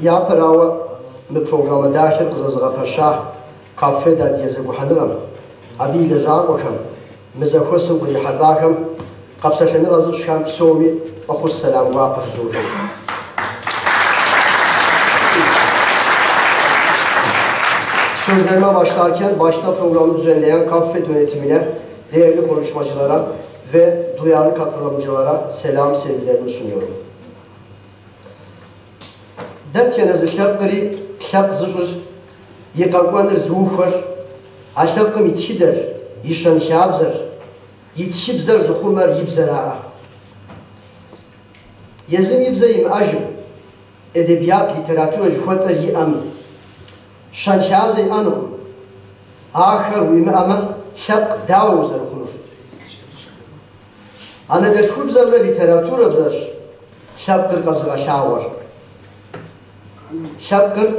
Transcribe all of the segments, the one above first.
Япэрауэ, мы программэ дахэр къызэзыгъэпэща КАФФЕД адыгэ зэгухьэныгъэм, абы и лэжьакӏуэхэм, мы зэхуэсым кърихьэлӏахэм къэпсэлъэныгъэ зыщӏхэм псоми фӏэхъус сэлам гуапэ фызохыж. Sözlerime başlarken başta programı düzenleyen KAFFED yönetimine, değerli konuşmacılara ve duyarlı katılımcılara selam sevgilerimi sunuyorum. Дэтхэнэ зы лъэпкъри лъэпкъ зыщӏыр, и къэкӏуэныр зыухуэр, а лъэпкъым и тхыдэр, и щэнхабзэр, и тхыбзэр зыхъумэр и бзэраӏэ. Езым и бзэ имыӏэжым, edebiyat, литературэ жыхуэтӏэр иӏэм, щэнхабзэ иӏэнукъым. Ахэр уимыӏэмэ, лъэпкъ дауэ узэрыхъунур? Анэдэлъхубзэмрэ литературэбзэрщ лъэпкъыр къэзыгъэлъагъуэр. Лъэпкъыр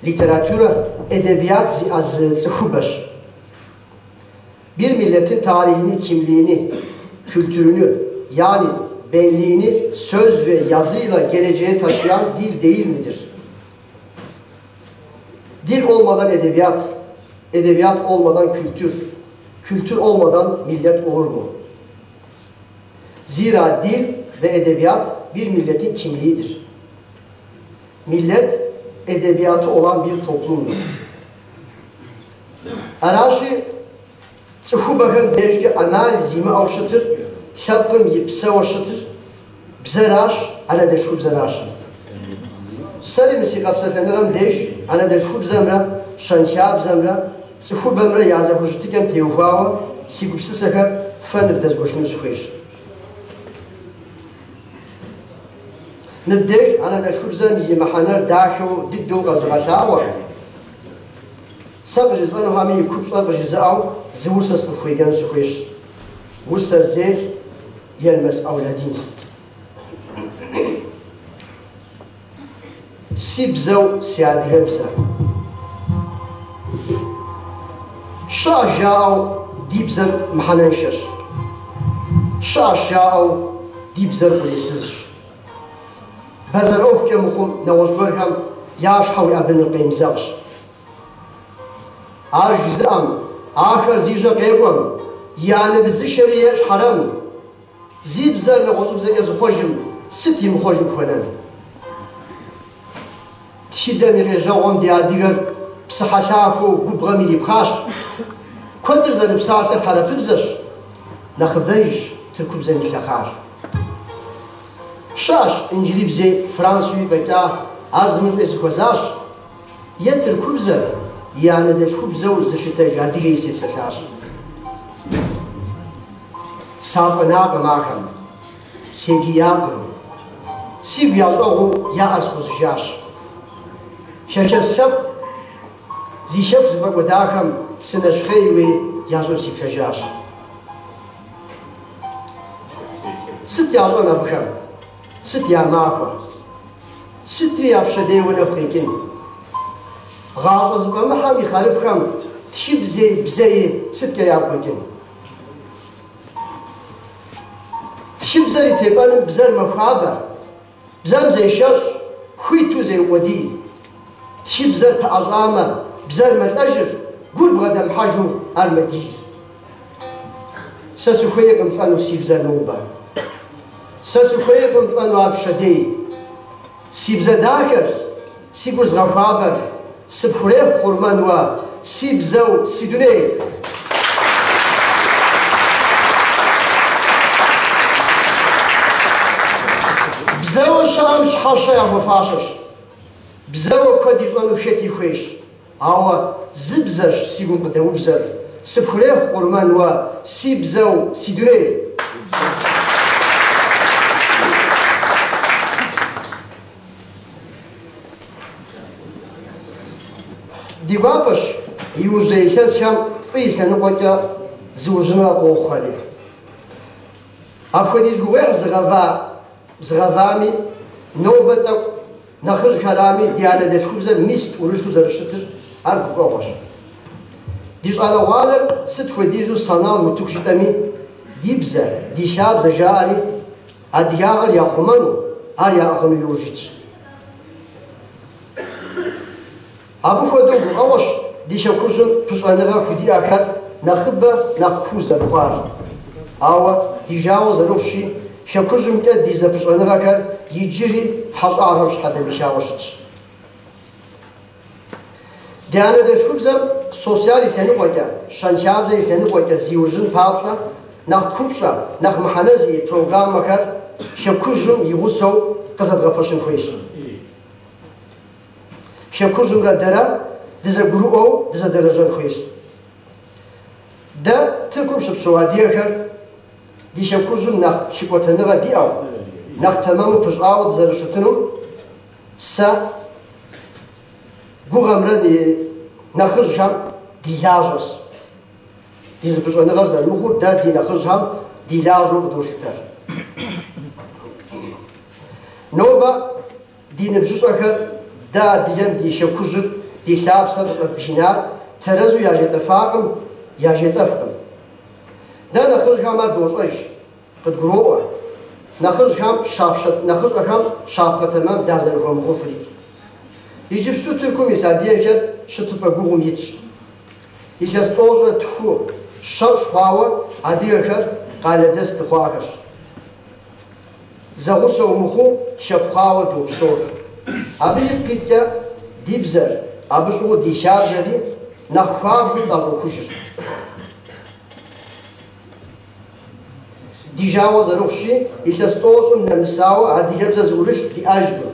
литературэ, edebiyat зиӏэ зы цӏыхубэщ. Bir milletin tarihini, kimliğini, kültürünü yani benliğini söz ve yazıyla geleceğe taşıyan dil değil midir? Dil olmadan edebiyat, edebiyat olmadan kültür, kültür olmadan millet olur mu? Zira dil ve edebiyat bir milletin kimliğidir. Millet edebiyatı olan bir toplumdur. Аращи, цӏыхубэхэм дежкӏэ ӏэмал зимыӏэу щытыр, лъэпкъым и псэуэ щытыр бзэращ, анэдэлъхубзэращ. Сэри мы си къэпсэлъэныгъэм деж анэдэлъхубзэмрэ щэнхабзэмрэ цӏыхубэмрэ я зэхущытыкӏэм теухуауэ си гупсысэхэр фэ нывдэзгуэшыну сыхуейщ. Мыбдеж анэдэлъхубзэм и мыхьэнэр дахэу дыдэу къэзыгъэлъагъуэ, сэ къыжысӏэнухьэми и купщӏэр къыжызыӏэу зы усэ сыкъыфхуеджэну сыхуейщ. Усэр зейр Елмэс Ӏэулэдинщ. Си бзэу си адыгэбзэ. Щыӏэщ жаӏэу ди бзэр мыхьэнэншэщ. Щыӏэщ жаӏэу ди бзэр къулейсызщ. Бэзэр ӏуэхукӏэ мыхъум нэгъуэщӏ гуэрхэм я щхьэ уеӏэбыныр къемызэгъщ. Ар жызыӏэм, ахэр зи жьэ къекӏуэм, и анэ быдзышэри ещӏ хьэрэм, зи бзэр нэгъуэщӏыбзэкӏэ зыхъуэжым сыт имыхъуэжу къыхуэнэн? Тхыдэм и къежьэгъуэм ди адыгэр псыхьэлъахуэу губгъэм ирипхъащ. Куэдыр зэрыпсалъэр хьэрыпыбзэщ, нэхъыбэжщ тыркубзэм илъэхъар. Щыӏэщ инджылыбзи француи фӏэкӏа ар зымыщӏи сыхуэзащ, е тыркубзэр и анэдэлъхубзэу зылъытэж адыгэи сепсэлъащ. Сафӏэнакъым ахэм, сегиякъым, сигу ящӏэгъуу я ӏэр скъузыжащ. Хэхэс лъэпкъ зи хэку зыфӏэкӏуэдахэм сынэщхъейуи я щӏыб сиплъэжащ. Сыт ящӏэн абыхэм? Сыт я махуэ? Сытри я пщэдейуэ нэху къекӏын? Гъащӏэ зыфӏэмыхьэм и хъарыпхэм тхыбзэи бзэи сыткӏэ ягу къэкӏын? Тхыбзэр и тепӏэным бзэр мэхуабэ, бзэм зешэщӏ, хуиту зеукъуэдий. Тхыбзэр пэӏэщӏамэ, бзэр мэлӏэжыр, гур бгъэдэмыхьэжу ар мэдийр. Сэ сыхуейкъым лӏэну си бзэр нобэ. Сэ сыхуейкъым лӏэну ар пщэдей. Си бзэ дахэрщ, си гур зыгъэхуабэр, сыпхурехъу къурмэн уэ, си бзэу си дуней. Бзэуэ щыӏэм щхьэщэ яхуэфащэщ. Бзэуэ куэд ищӏэну хэти хуейщ. Ауэ зы бзэщ си гум къыдэубзэр, сыпхурехъу къурмэн уэ, си бзэу си дуней. Ди гуапэщ иужьрей илъэсхэм фӏы и лъэныкъуэкӏэ зыужьыныгъэ къохъухэри. Апхуэдиз гугъуехь зыгъэвами, нобэ тӏэкӏу нэхъыжьхэрами, ди анэдэлъхубзэр мис тӏурылъу зэрыщытыр ар гуфӏэгъуэщ. Ди щӏалэгъуалэр сыт хуэдизу sanal утыку жытӏэми, ди бзэ, ди хабзэ жаӏэри, адыгагъэр яхъумэну, ар яӏыгъыну иужь итщ. Абы хуэдэу гуфӏэгъуэщ ди хэкужьым пыщӏэныгъэ худиӏэхэр нэхъыбэ, нэхъ куу зэрыхъуар. Ауэ, ди жагъуэ зэрыхъущи, хэкужьымкӏэ ди зэпыщӏэныгъэхэр иджыри хьэщӏагъэм щхьэдэмыхауэ щытщ. Ди анэдэлъхубзэм социал и лъэныкъуэкӏэ, щэнхабзэ и лъэныкъуэкӏэ зиужьын папщӏэ нэхъ купщӏэ, нэхъ мыхьэнэ зиӏэ программэхэр хэкужьым и гъусэу къызэдгъэпэщын хуейщ. Хэкужьымрэ дэрэ дызэгурыӏуэу дызэдэлэжьэн хуейщ. Дэ Тыркум щыпсэу адыгэхэр ди хэкужьым нэхъ лъыкӏуэтэныгъэ диӏэу, нэхъ тэмэму пыщӏауэ дызэрыщытынум сэ гугъэмрэ ди нэхъыжьхэм ди лажьэщ. Ди зэпыщӏэныгъэр зэрымыхъур дэ ди нэхъыжьхэм ди лажьэу къыдолъытэр. Нобэ ди ныбжьыщӏэхэр дэ адыгэм ди хэкужьыр, ди лъапсэр къыщӏэдбгынар тэрэзу яжетӏэфакъым, яжетӏэфкъым. Дэ нэхъыжьхэм ар дощӏэж, къыдгуроӏуэ. Нэхъыжьхэм щапщэ, нэхъыщӏэхэм щапхъэ тэмэм дазэрыхуэмыхъуфри. Иджыпсту Тыркум ис адыгэхэр щытыпӏэ гугъум итщ. Илъэс тӏощӏрэ тху, щэщӏ хъуауэ адыгэхэр къалэдэс дыхъуахэщ. Зэгъусэу мыхъуу хэпхъуауэ допсэур. Абы ипкъ иткӏэ ди бзэр, абы щӏыгъуу ди хабзэри нэхъ хуабжьу тӏэщӏохужыр. Ди жагъуэ зэрыхъущи, илъэс тӏощӏым нэмысауэ адыгэбзэ зыӏурылъ диӏэжкъым.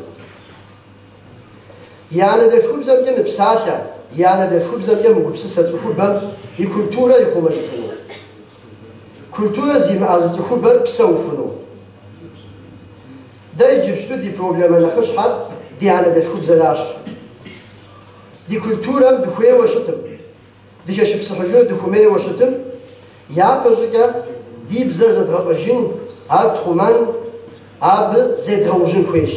И анэдэлъхубзэмкӏэ мыпсалъэ, и анэдэлъхубзэмкӏэ мыгупсысэ цӏыхубэм и культурэр ихъумэжыфыну? Культурэ зимыӏэ зы цӏыхубэр псэуфыну? Дэ иджыпсту ди проблемэ нэхъыщхьэр ди анэдэлъхубзэращ. Ди культурэм дыхуейуэ щытым, дыхэшыпсыхьыжыну дыхумейуэ щытым, япэ щӏыкӏэ ди бзэр зэдгъэщӏэжын, ар тхъумэн, абы зедгъэужьын хуейщ.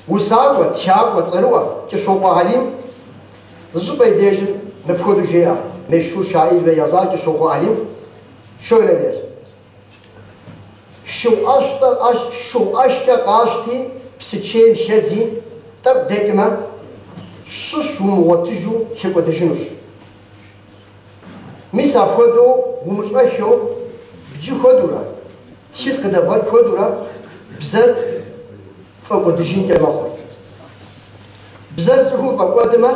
Усакӏуэ, тхакӏуэ цӏэрыӏуэ Кӏыщокъуэ Алим зы щӏыпӏэ и дежым мыпхуэдэу жеӏэ, Meşhur şair ve yazar Kişoqo Alim şöyle der. Шыгъу ӏэщтӏэ ӏэщ, шыгъу ӏэшкӏэ къащти, псычейм хэдзи, тӏэкӏу дэкӏмэ, щыщ умыгъуэтыжу хэкӏуэдэжынущ. Мис апхуэдэу умыщӏэххэу бджы хуэдурэ, тхылъ къыдэбгъэкӏ хуэдурэ бзэр фӏэкӏуэдыжынкӏэ мэхъур. Бзэр цӏыхум фӏэкӏуэдмэ,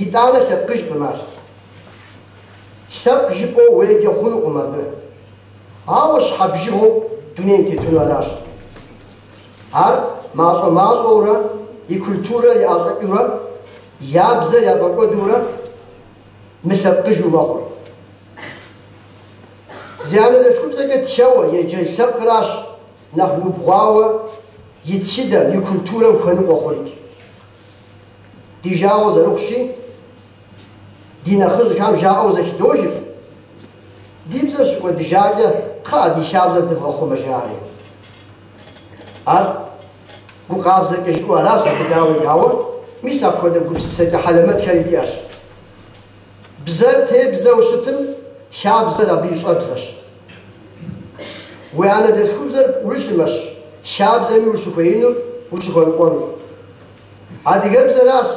итӏанэ лъэпкъыжкъым ар. Лъэпкъ жыпӏэу уеджэ хъунукъым абы. Ауэ щхьэ бжыгъэу дунейм тетыну аращ. Ар мащӏэ-мащӏэурэ и культурэр яӏэщӏэкӏыурэ, я бзэр яфӏэкӏуэдурэ мылъэпкъыжу мэхъур. Зи анэдэлъхубзэкӏэ тхэуэ еджэж лъэпкъращ нэхъ убгъуауэ и тхыдэм, и культурэм хуэныкъуэ хъурикӏ. Ди жагъуэ зэрыхъущи, ди нэхъыжьхэм жаӏэу зэхыдохыр, ди бзэр щыкӏуэдыжакӏэ, кхъыӏэ ди хабзэр дывгъэхъумэ жари. Ар гу къабзэкӏэ жиӏэу аращ абы дауи, ауэ мис апхуэдэ гупсысэкӏэ хьэлэмэтхэри диӏэщ. Бзэр тебзэу щытым, хабзэр абы и щӏэбзэщ. Уи анэдэлъхубзэр пӏурылъымэщ хабзэми ущыхуеинур, ущыхуэныкъуэнур. Адыгэбзэращ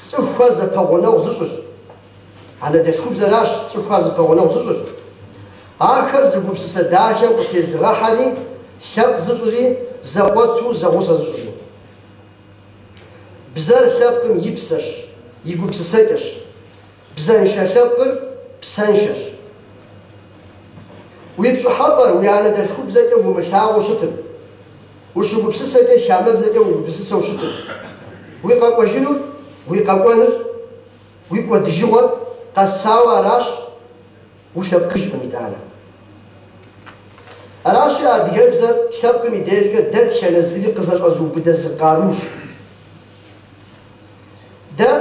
цӏыхухэр зэпэгъунэгъу зыщӏыр. Анэдэлъхубзэращ цӏыхухэр зэпэгъунэгъу зыщӏыр. Ахэр зы гупсысэ дахэм къытезыгъэхьэри, лъэпкъ зыщӏри, зэкъуэту зэгъусэ зыщӏри. Бзэр лъэпкъым и псэщ, и гупсысэкӏэщ. Бзэншэ лъэпкъыр псэншэщ. Уи пщӏыхьэпӏэр уи анэдэлъхубзэкӏэ умылъагъуу щытым, ущыгупсысэкӏэ хамэбзэкӏэ угупсысэу щытым, уи къэкӏуэжынур, уи къэкӏуэныр, уи кӏуэдыжыгъуэр къэсауэ аращ, улъэпкъыжкъым итӏанэ. Аращи, адыгэбзэр лъэпкъым и дежкӏэ дэтхэнэ зыри къызэщӏэзыубыдэ зы къарущ. Дэ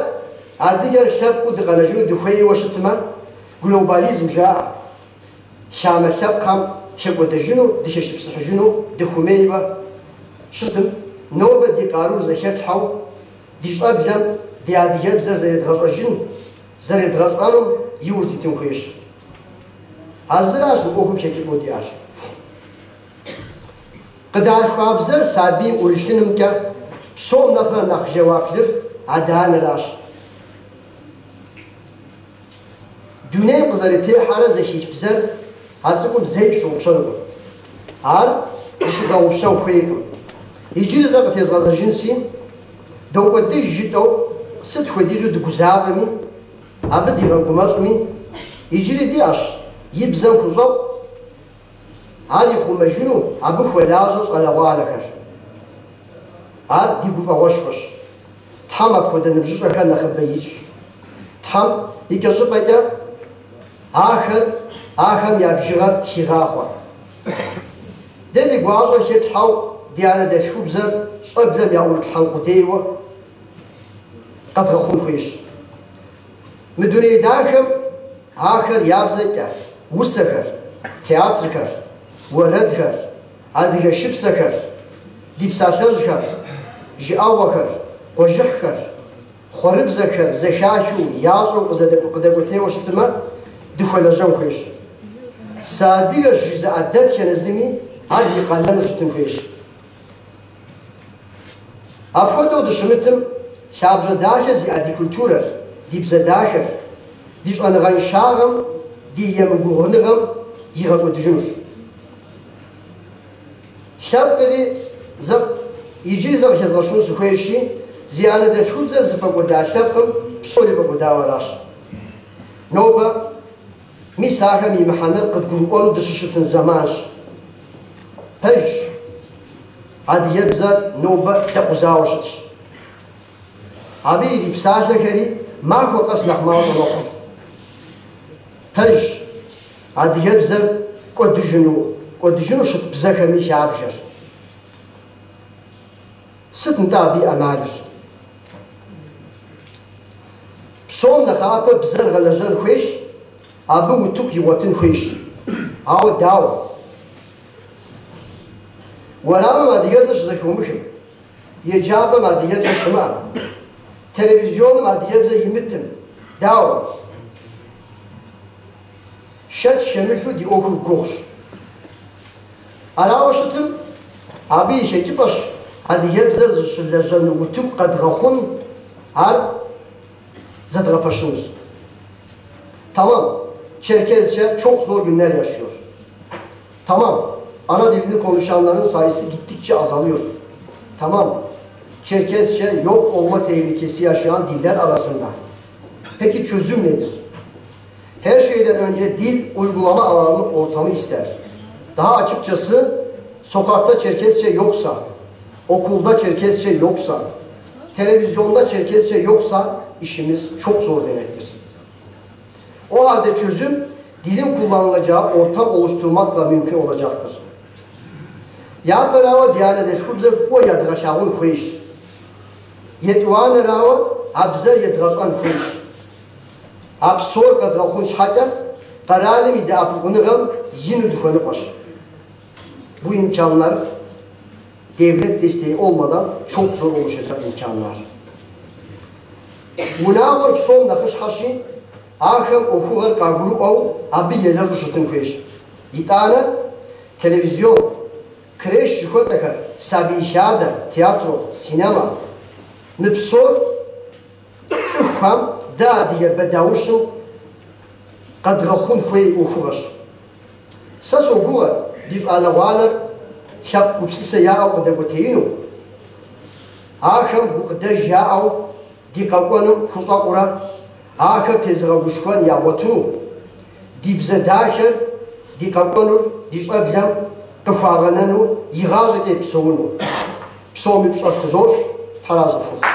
адыгэр лъэпкъыу дыкъэнэжыну дыхуейуэ щытмэ, глобализм жаӏэ, хамэ лъэпкъхэм хэкӏуэдэжыну, дыхэшыпсыхьыжыну дыхумейуэ щытым, нобэ ди къарур зэхэтлъхьэу ди щӏэблэм ди адыгэбзэр зэредгъэщӏэжын, зэредгъэщӏэнум иужь дитын хуейщ. А зыращ мы ӏуэхум хэкӏыпӏэу диӏэр. Къыдалъхуа бзэр сабийм ӏурылъынымкӏэ Псом нэхърэ нэхъ жэуаплыр адэ-анэращ. Дунейм къызэрытехьэрэ зэхих бзэр а цӏыкӏум зэи щыгъупщэнукъым. Ар зыщыдгъэгъупщэн хуейкъым. Иджыри зэ къытезгъэзэжынси, докӏуэдыж жытӏэу сыт хуэдизу дыгузавэми, абы дигъэгумэщӏми, иджыри диӏэщ и бзэм хущӏэкъу, ар ихъумэжыну абы хуэлажьэ щӏалэгъуалэхэр. Ар ди гуфӏэгъуэшхуэщ. Тхьэм апхуэдэ ныбжьыщӏэхэр нэхъыбэ ищӏ. Тхьэм икӏэщӏыпӏэкӏэ ахэр, ахэм я бжыгъэр хигъахъуэ. Дэ ди гуащӏэр хэтлъхьэу ди анэдэлъхубзэр щӏэблэм яӏурытлъхьэн къудейуэ къэдгъэхъун хуейщ. Мы дуней дахэм ахэр я бзэкӏэ усэхэр, театрхэр, уэрэдхэр, адыгэ шыпсэхэр, ди псалъэжьхэр, жыӏэгъуэхэр, къуажыхьхэр, хъуэрыбзэхэр зэхахыу, ящӏэу къыдэкӏуэтейуэ щытмэ, дыхуэлэжьэн хуейщ. Сыадыгэщ жызыӏэ дэтхэнэ зыми ар и къалэну щытын хуейщ. Апхуэдэу дыщымытым, лъабжьэ дахэ зиӏэ ди культурэр, ди бзэ дахэр, ди щӏэныгъэншагъэм, ди емыгугъуныгъэм игъэкӏуэдыжынущ. Лъэпкъри зэ иджыри зэ къыхэзгъэщыну сыхуейщи, зи анэдэлъхубзэр зыфӏэкӏуэда лъэпкъым псори фӏэкӏуэдауэ аращ. Нобэ мис ахэм и мыхьэнэр къыдгурыӏуэну дыщыщытын зэманщ. Пэжщ, адыгэбзэр нобэ дэкъузауэ щытщ. Абы ирипсалъэхэри махуэ къэс нэхъ мащӏэ мэхъур. Пэжщ, адыгэбзэр кӏуэдыжыну, кӏуэдыжыну щыт бзэхэми хабжэр. Сыт нтӏэ абы и ӏэмалыр? Псом нэхъапэ бзэр гъэлэжьэн хуейщ, абы утыку игъуэтын хуейщ. Ауэ дауэ? Уэрамым адыгэбзэ щызэхыумыхым, еджапӏэм адыгэбзэ щымыӏэм, телевизионым адыгэбзэ имытым, дауэ? Шэч хэмылъу ди ӏуэхур гугъущ. Арауэ щытым, абы и хэкӏыпӏэщ адыгэбзэр зыщылэжьэну утыку къэдгъэхъун, ар зэдгъэпэщынущ. Tamam, Çerkezce çok zor günler yaşıyor. Tamam, ana dilini konuşanların sayısı gittikçe azalıyor. Tamam, Çerkezce yok olma tehlikesi yaşayan diller arasında. Peki çözüm nedir? Her şeyden önce dil uygulama alanı ortamı ister. Daha açıkçası sokakta Çerkezce yoksa, okulda Çerkezce yoksa, televizyonda Çerkezce yoksa işimiz çok zor demektir. O halde çözüm dilin kullanılacağı ortam oluşturmakla mümkün olacaktır. Япэрауэ, ди анэдэлъхубзэр фӏыуэ едгъэлъагъун хуейщ. Етӏуанэрауэ, а бзэр едгъэщӏэн хуейщ. А псор къэдгъэхъун щхьэкӏэ къэралым и дэӏэпыкъуныгъэм ину дыхуэныкъуэщ. Bu imkanlar devlet desteği olmadan çok zor oluşacak imkanlar. Унагъуэр псом нэхъыщхьэщи, ахэм ӏуэхугъэр къагурыӏуэу абы елэжьу щытын хуейщ. Итӏанэ телевизион, креш жыхуэтӏэхэр, сабий хадэ, театро, синема. Мы псор цӏыхухэм дэ адыгэ бэдаущым къэдгъэхъун хуей ӏуэхугъэщ. Сэ согугъэ ди щӏалэгъуалэр лъэпкъ гупсысэ яӏэу къыдэкӏуэтеину, ахэм гукъыдэж яӏэу ди къэкӏуэным хущӏэкъурэ ахэр тезыгъэгушхуэн ягъуэтыну, ди бзэ дахэр, ди къэкӏуэнур ди щӏэблэм къыхуагъэнэну игъащӏэкӏэ псэуну. Псоми пщӏэ фхузощӏ, Тхьэр арэзы фхухъу.